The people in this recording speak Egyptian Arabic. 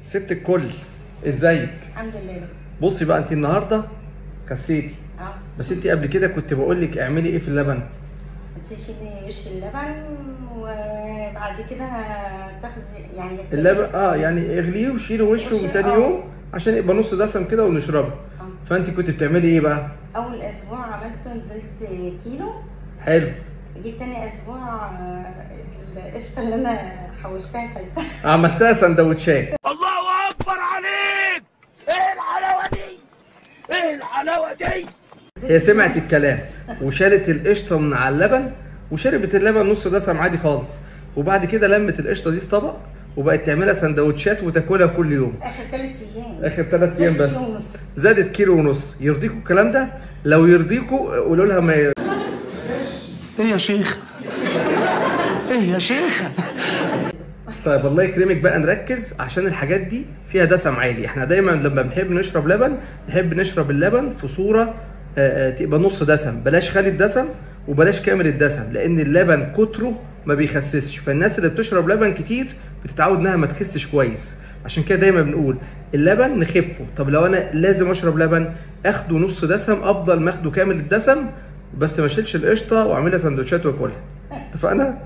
ست الكل، ازيك؟ الحمد لله. بصي بقى، انت النهارده خسيتي. بس انت قبل كده كنت بقول لك اعملي ايه في اللبن؟ تشيلي وش اللبن وبعد كده تاخدي يعني اللبن، يعني اغليه وشيلي وشه من تاني يوم عشان يبقى نص دسم كده ونشربه. فانت كنت بتعملي ايه بقى؟ اول اسبوع عملته نزلت كيلو. حلو. جيت تاني اسبوع القشطه اللي انا حوشتها كلتها، عملتها سندوتشات. الله اكبر عليك، ايه الحلاوة دي؟ ايه الحلاوة دي؟ هي سمعت الكلام وشالت القشطه من على اللبن وشربت اللبن نص دسم عادي خالص، وبعد كده لمت القشطه دي في طبق وبقت تعملها سندوتشات وتاكلها كل يوم. اخر 3 ايام. اخر 3 ايام بس زادت كيلو ونص. يرضيكوا الكلام ده؟ لو يرضيكوا قولوا لها ما ايه يا شيخ؟ ايه يا شيخ؟ طيب الله يكرمك بقى، نركز عشان الحاجات دي فيها دسم عالي. احنا دايما لما بنحب نشرب لبن نحب نشرب اللبن في صوره تبقى نص دسم، بلاش خالي الدسم وبلاش كامل الدسم، لان اللبن كتره ما بيخسسش. فالناس اللي بتشرب لبن كتير بتتعود انها ما تخسش كويس، عشان كده دايما بنقول اللبن نخفه. طب لو انا لازم اشرب لبن اخده نص دسم افضل ما اخده كامل الدسم، بس ما اشيلش القشطه واعملها سندوتشات واكلها. اتفقنا؟